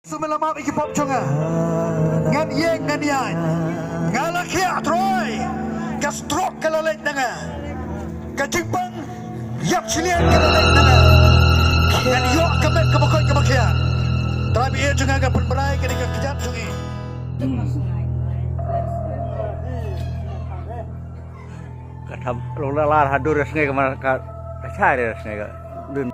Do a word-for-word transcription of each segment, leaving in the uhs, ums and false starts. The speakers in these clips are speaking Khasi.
Sumela map ïa ki pop jong nga. Ngan ïeng ngan ïaid. Nga la khiah Troy. Ka stroke ka la leit na nga. Ka jingpang ïap shiliang ka la leit na nga. Ngan ïoh ka met kaba koit kaba khiah. Trai ba ïeit jong nga, ka pynbrai kane ka kjat jong ngi. Ka tham long la lar hadur sngi ka man ka, ka chai re sngi ka dun.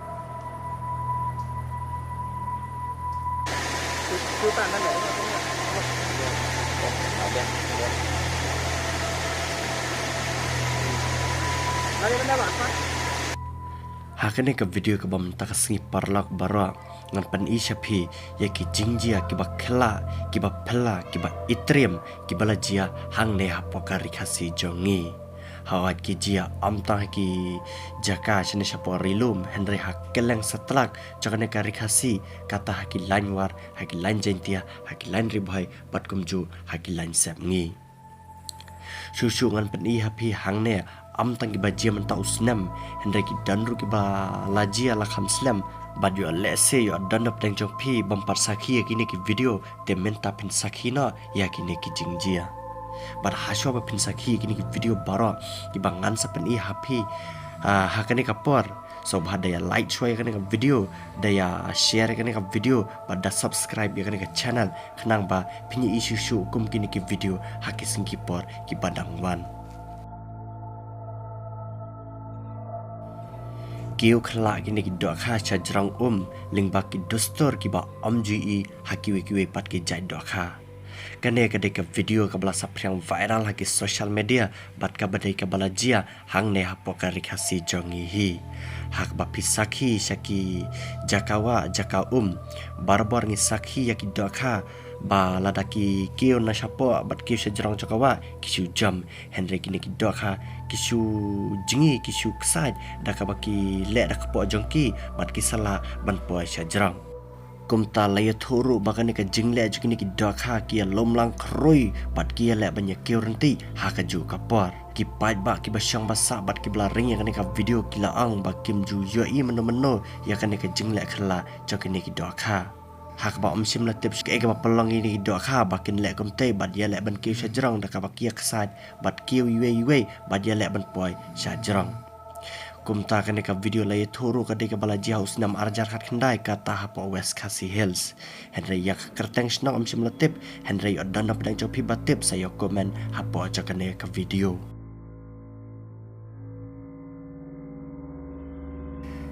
Ha kane ka video kaba mynta ka sngi paralok baroh ngan pyni sha phi ïa ki jingjia kiba khyllah, kiba phylla, kiba itriem, kiba la jia hangne hapoh ka Ri Khasi jong ngi. Hawai ki jia ym tang ha ki jaka shane shapoh Ri Lum, hynrei ha kylleng satlak jong kane ka Ri Khasi, kata ha ki lain War, ha ki lain Jaintia, ha ki lain Ri Bhoi, bad kumjuh ha ki lain Sepngi. Shuh shuh ngan pyni ha phi hangne, ym tang kiba jia mynta u snem, hynrei ki don ruh kiba la jia la kham slem, bad ïoh lehse ïoh don na pdeng jong phi bym pat sakhi ïa kine ki video, te mynta phin sakhi noh ïa kine ki jingjia. Bad hashuwa ba phin sakhi ïa kine ki video baroh kiba ngan sa pyni ha phi, ah, ha kane ka por, sngewbha da ïa like shuwa ïa kane ka video, da ïa share ïa kane ka video, bad da subscribe ïa kane ka channel, khnang ba phin ïohi shuh shuh kum kine ki video ha ki sngi ki por kiba dang wan. Kiew khyllah kine ki dohkha sha jrong um, lyngba ki dustur kiba ym ju ïohi ha kiwei kiwei pat ki jait dohkha. Kane ka dei ka video kaba la saphriang viral ha ki social media, bad kaba dei kaba la jia hangne hapoh ka Ri Khasi jong ngi hi. Ha kaba phi sakhi sha ki jaka wah, jaka um, barabor ngi sakhi ïa ki dohkha ba lada ki kiew na shapoh bad kiew sha jrong jaka wah, ki shu jam, hynrei kine ki dohkha ki shu jngi, ki shu ksaid, da kaba ki leh da kpoh jong ki bad ki sa lah ban poi sha jrong. Kumta la ïathuh ruh ba kane ka jingleh jong kine ki dohkha ki ïalum lang khrui bad ki ïaleh ban ïakiew ryntih ha kajuh ka por. Ki paidbah kiba shong ba sah bad kiba la ring ïa kane ka video ki la ong ba kim ju ïohi mynno mynno ïa kane ka jingleh khyllah jong kine ki dohkha. Ha kaba ym shym la tip shuh kaei kaba pynlong ïa kine ki dohkha ba kin leh kumtei bad ïaleh ban kiew sha jrong da kaba ki ïaksaid bad kiew iwei iwei bad ïaleh ban poi sha jrong. Kumta kane ka video la ïathuh ruh ka dei kaba la jia ha u snem ar hajar khatkhyndai kata hapoh West Khasi Hills. Hynrei ïa ka kyrteng shnong ym shym la tip, hynrei ïoh don na pdeng jong phi ba tip sa ïoh comment hapoh jong kane ka video.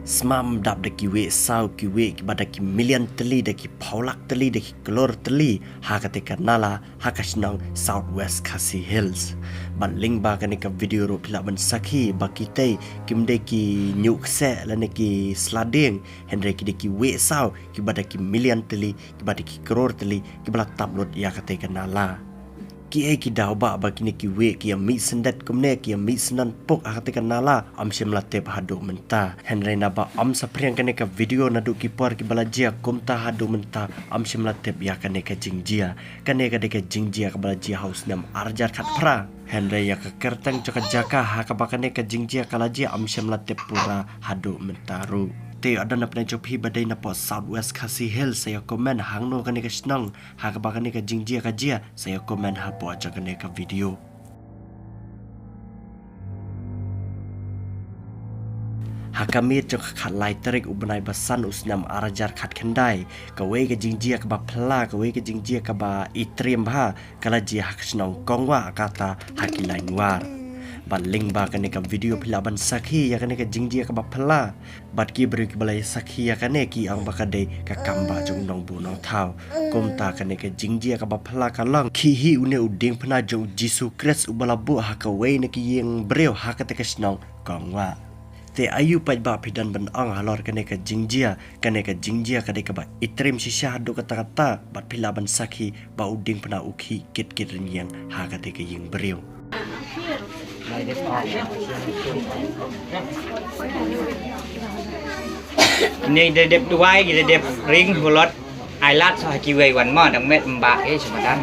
Sma ym dap da ki wieh saw, ki wieh kiba da ki million tylli, da ki phew lak tylli, da ki klur tylli ha kata ka nala ha ka shnong South West Khasi Hills. Bad lyngba kane ka video ruh phi lah ban sakhi ba kitei kim dei ki ñiuh kseh lane ki sla dieng, hynrei ki dei ki wieh saw kiba da ki million tylli, kiba da ki klur tylli, kiba la tap lut ïa kata ka nala. Kiei ki daw ba ba kine ki wieh ki ïa mih syndet kumne, ki ïa mih syndon puk ha kata ka nala, ym shym la tip haduh mynta. Hynrei naba ym saphriang kane ka video naduh ki por kiba la jia, kumta haduh mynta ym shym la tip ïa kane ka jingjia. Kane ka dei ka jingjia kaba la jia ha u snem ar hajar khatphra. Hynrei ïa ka kyrteng jong ka jaka ha kaba kane ka jingjia ka la jia ym shym la tip pura haduh mynta ruh. Te ïoh don na pdeng jong phi ba dei napoh South West Khasi Hills sa ïa comment hangno kane ka shnong ha kaba kane ka jingjia ka jia, sa ïa comment hapoh jong kane ka video. Ha ka miet jong ka khatlai tarik u bnai ba san u snem ar hajar khatkhyndai, kawei ka jingjia kaba phylla, kawei ka jingjia kaba itriem bha, ka la jia ha ka shnong Kongwah kata ha ki lain War. Bad lyngba kane ka video phi lah ban sakhi ïa kane ka jingjia kaba phylla. Bad ki briew kiba la ïa sakhi ïa kane ki ong ba ka dei ka kam ba jong u nongbuh nongthaw. Kumta kane ka jingjia kaba phylla ka long, khih hi une u diengphna jong u Jisu Khrist uba la buh ha kawei na ki ïing briew ha kata ka shnong Kongwah. Te aïu paidbah phi don ban ong halor kane ka jingjia, kane ka jingjia ka dei kaba itriem shisha haduh katta katta, bad phi lah ban sakhi ba u diengphna u khih kit kit rynïeng ha kata ka ïing briew. Ni da dep duwai, da dep ring hulot, ai lad sa ha kiwei wan ma, dang met mbak, eh, semadan.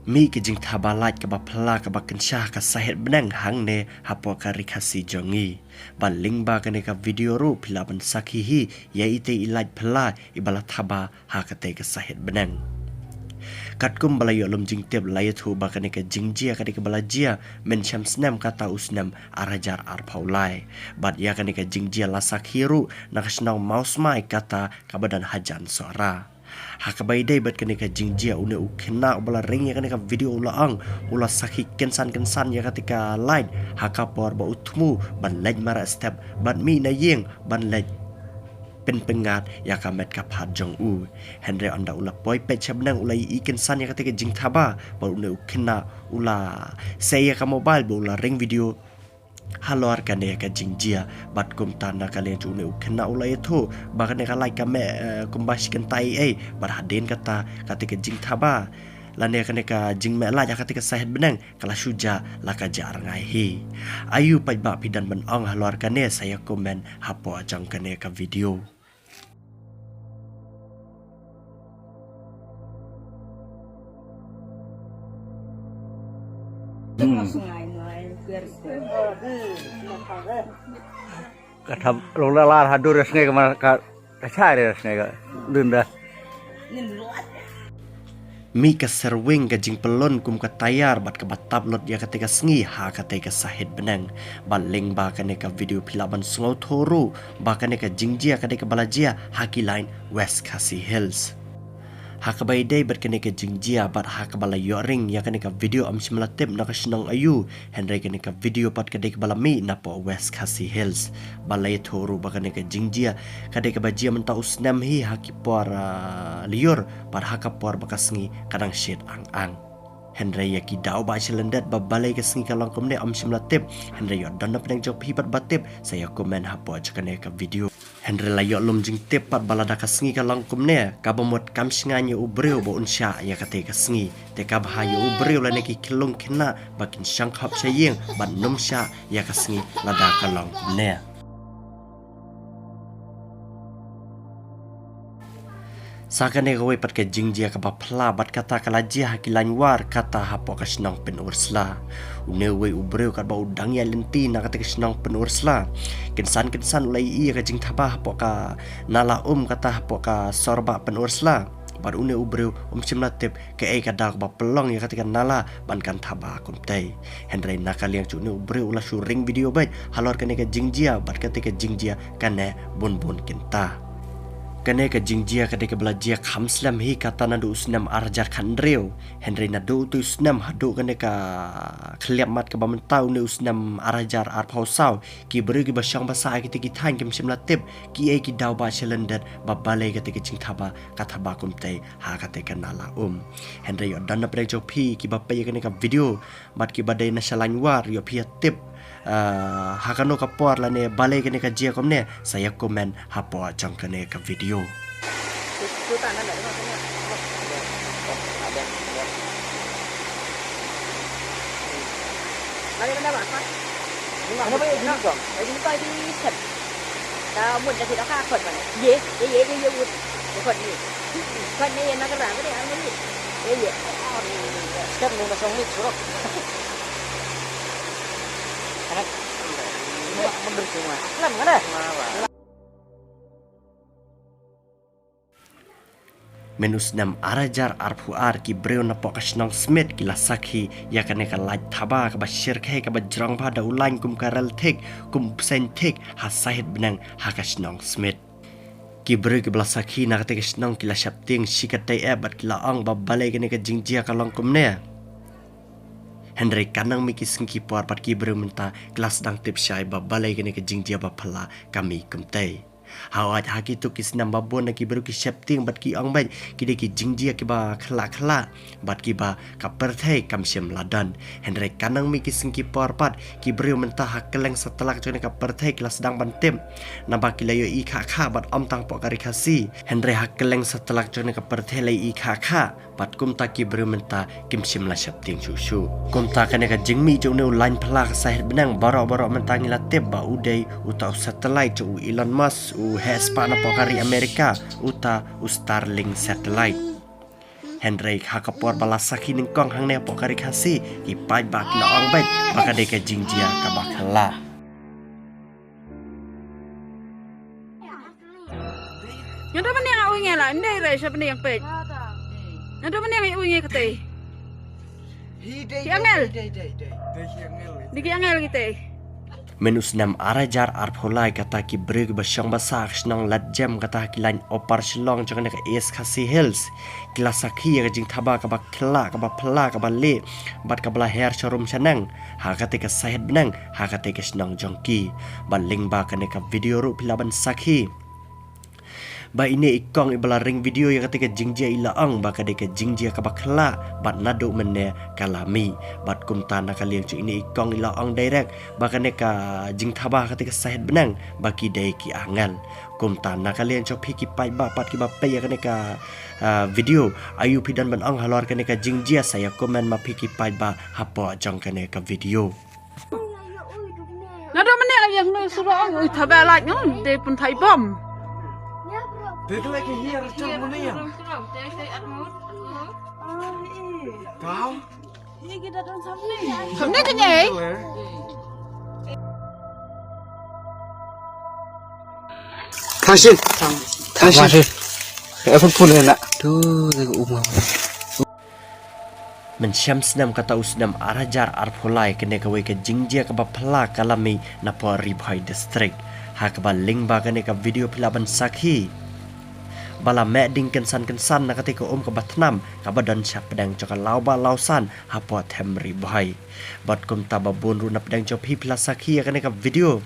Mih ka jingthaba lait kaba phylla kaba kynsha ka sahit bneng hangne hapoh ka Ri Khasi jong ngi. Bad lyngba kane ka video ruh phi lah ban sakhi hi ïa itei i lait phylla iba la thaba ha katei ka sahit bneng. Katkum ba la ïoh lum jingtip la ïathuh ba kane ka jingjia ka dei kaba la jia mynshem snem kata u snem ar hajar arphew lai. Bad ïa kane ka jingjia la sakhi ruh na ka shnong Mawsmai kata kaba don hajan Sohra. Ha kaba ïadei bad kane ka jingjia une u khynnah uba la ring ïa kane ka video u la ong u la sakhi kynsan kynsan ïa katei ka lait ha ka por ba u thmu ban leit mareh step bad mih na ïing ban leit pynpyngngad ïa ka met ka phad jong u. Hynrei ynda u la poi peit sha bneng u la ïohi kynsan ïa katei ka jingthaba bad une u khynnah u la sei ïa ka mobile bad u la ring video halor kane ka jingjia. Bad kumta na ka liang jong une u khynnah u la ïathuh ba kane ka lait ka mih, eh, kumba shi kynta ei ei bad hadien kata katei ka jingthaba lane kane ka jingmih lait ha katei ka sahit bneng ka la shu jah la ka jah rngai hi. Aiu paidbah phi don ban ong halor kane sa ïa comment hapoh jong kane ka video. Hmm. Ka thab long la lar hadur sngi ka mar ka ka chai re sngi ka dun da. Mih ka serwing ka jingpyllun kum ka tayar bad kaba tap lut ïa katei ka sngi ha katei ka sahit bneng. Bad lyngba kane ka video phi lah ban sngewthuh ruh ba kane ka jingjia ka dei kaba la jia ha ki lain West Khasi Hills. Ha kaba ïadei bad kane ka jingjia bad ha kaba la ïoh ring ïa kane ka video ym shym la tip na ka shnong aiu, hynrei kane ka video pat ka dei kaba la mih napoh West Khasi Hills. Bad la ïathuh ruh ba kane ka jingjia ka dei kaba jia mynta u snem hi ha ki por, ah, lyiur bad ha ka por ba ka sngi ka dang shit ang ang. Hynrei ïa ki daw ba sha lyndet ba balei ka sngi ka long kumne ym shym la tip. Hynrei ïoh don na pdeng jong phi pat ba tip sa ïa comment hapoh jong kane ka video. Hynrei la ïoh lum jingtip pat ba lada ka sngi ka long kumne kaba mut kam shngaiñ ïa u briew ba un shah ïa katei ka sngi. Te kaba ha ïa u briew lane ki khyllung khynnah ba kin shong khop sha ïing bad nym shah ïa ka sngi lada ka long kumne. Sa kane kawei pat ka jingjia kaba phylla bad kata ka la jia ha ki lain war kata hapoh ka shnong Pynursla. Une uwei u briew katba u dang ïaid lynti na kata ka shnong Pynursla, kynsan kynsan u la ïohi ïa ka jingthaba hapoh ka nala um kata hapoh ka sorbah Pynursla. Bad une u briew um shym la tip kaei ka daw kaba pynlong ïa kata ka nala ban kan thaba kumtei. Hynrei na ka liang jong une u briew u la shu ring video beit halor kane ka jingjia bad kata ka jingjia kane bun bun kynta. Kane ka jingjia ka dei kaba la jia kham slem hi kata naduh u snem ar hajar khathynriew. Hynrei naduh utei u snem haduh kane ka khlieh mat kaba mynta une u snem ar hajar arphew saw, ki briew kiba shong ba sah ha kitei ki thaiñ kim shym la tip kiei ki daw ba sha lyndet ba balei katei ka jingthaba ka thaba kumtei ha katei ka nala um. Hynrei ïoh don na pdeng jong phi kiba peit ïa kane ka video bad kiba dei na sha lain war ïoh phi ïa tip, ah, ha kano ka por lane balei kane ka jia kumne sa ïa comment hapoh jong kane ka video. Lari mana ba ka? Mana ba ïa jingkong? Ïa jingkong di set. Ta mut da ki da ka khot mana? Ye, ye, ye, ye, ye, wut. Ye khot ni. Khot ni ye na ka ra ka ni ang ni. Ye, ye. Step ni na song ni surok. Anak. Mundur semua. Lam mana? Mynta u snem ar hajar arphew ar ki briew napoh ka shnong Smit ki la sakhi ïa kane ka lait thaba kaba shyrkhei kaba jrong bha da u lain kum ka rel thik kum u bseiñ thik ha sahit bneng ha ka shnong Smit. Ki briew kiba la sakhi na katei ka shnong ki la sheptieng shikatdei eh bad ki la ong ba balei kane ka jingjia ka long kumne. Hynrei ka nang mih ki sngi ki por bad ki briew mynta ki la sdang tip shai ba balei kane ka jingjia ba phylla ka mih kumtei. Hawai ha kitu ki snem ba bun na ki briew ki sheptieng bad ki ong beit ki dei ki jingjia kiba khlak khlak bad kiba ka pyrthei kam shym la don. Hynrei ka nang mih ki sngi ki por bad ki briew mynta ha kylleng satlak jong ka pyrthei ki la sdang ban tip. Naba ki la ïohi kha kha bad ym tang hapoh ka Ri Khasi. Hynrei ha kylleng satlak jong ka pyrthei la ïohi kha kha. Bad kumta ki briew mynta kim shym la sheptieng shuh shuh. Kumta kane ka jingmih jong une u lain phylla ka sahit bneng baroh baroh mynta ngi la tip ba u dei uta u satellite jong u Elon Musk u heh spah napoh ka ri America, uta u Starlink satellite. Hynrei ha ka por ba la sakhi nyngkong hangne hapoh ka Ri Khasi, ki paidbah ki la ong beit ba ka dei ka jingjia kaba khyllah. Nga da mane nga ui nge la, ndai re sha mane yang peit. Nga da mane nga ui nge kate. Hi dei, Ki angel. Dei, dei, dei, dei. Dei ki angel kite. Myn u snem ar hajar arphew lai kata ki briew kiba shong ba sah ha ka shnong Latjem kata ha ki lain Upper Shillong jong kane ka East Khasi Hills, ki la sakhi ïa ka jingthaba kaba khyllah, kaba phylla, kaba lieh bad kaba la her sharum shaneng ha kata ka sahit bneng, ha kata ka shnong jong ki. Bad lyngba kane ka video ruh phi lah ban sakhi ba ine i kong iba la ring video ïa kata ka jingjia i la ong ba ka dei ka jingjia kaba khyllah bad naduh mynne ka la mih. Bad kumta na ka liang jong ine i kong i la ong direct ba kane ka jingthaba ha kata ka sahit bneng ba ki dei ki angel. Kumta na ka liang jong phi ki paidbah pat kiba peit ïa kane ka, ah, video, aïu phi don ban ong halor kane ka jingjia, sa ïa comment ma phi ki paidbah hapoh jong kane ka video. Naduh mynne ïa nga shu ong ui thaba lait nga dei pynthei bom. Dei ka lait ka hiar jong mynne ïa. Kau? Samne ka nyei. Thang shin. Thang shin. Thang shin. Eh, phone, phone na. Tu, dei ka umar. Mynshem snem kata u snem ar hajar arphew lai kane kawei ka jingjia kaba phylla ka la mih napoh Ri Bhoi District. Ha kaba lyngba kane ka video phi lah ban sakhi ba la meh ding kynsan kynsan na kata ka um kaba thnam kaba don shapdeng jong ka lawbah lawsan hapoh them Ri Bhoi. Bad kumta ba bun ruh na pdeng jong phi phi la sakhi ïa kane ka video.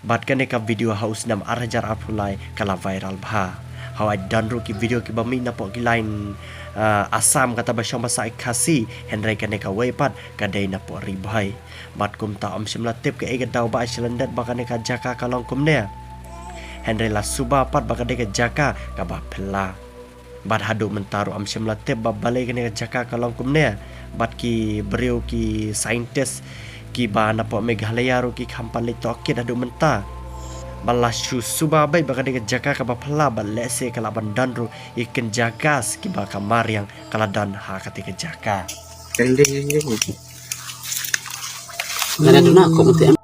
Bad kane ka video ha u snem ar hajar arphew lai ka la viral bha. Hawai don ruh ki video kiba mih napoh ki lain, ah, Assam kata ba shong ba sah Khasi, hynrei kane kawei pat ka dei napoh Ri Bhoi. Bad kumta ym shym la tip kaei ka daw ba ai sha lyndet ba kane ka jaka ka long kumne. Hynrei la suba pat ba ka dei ka jaka kaba phylla. Bad haduh mynta ruh ym shym la tip ba balei kane ka jaka ka long kumne. Bad ki briew ki scientist kiba napoh Meghalaya ruh ki kham pan leit tohkit haduh mynta. Ba la shu suba beit ba ka dei ka jaka kaba phylla bad lehse ka lah ban don ruh ïa ki kynja gas kiba ka mariang ka la don ha kata ka jaka. Kandai. Ngana duna ko mati.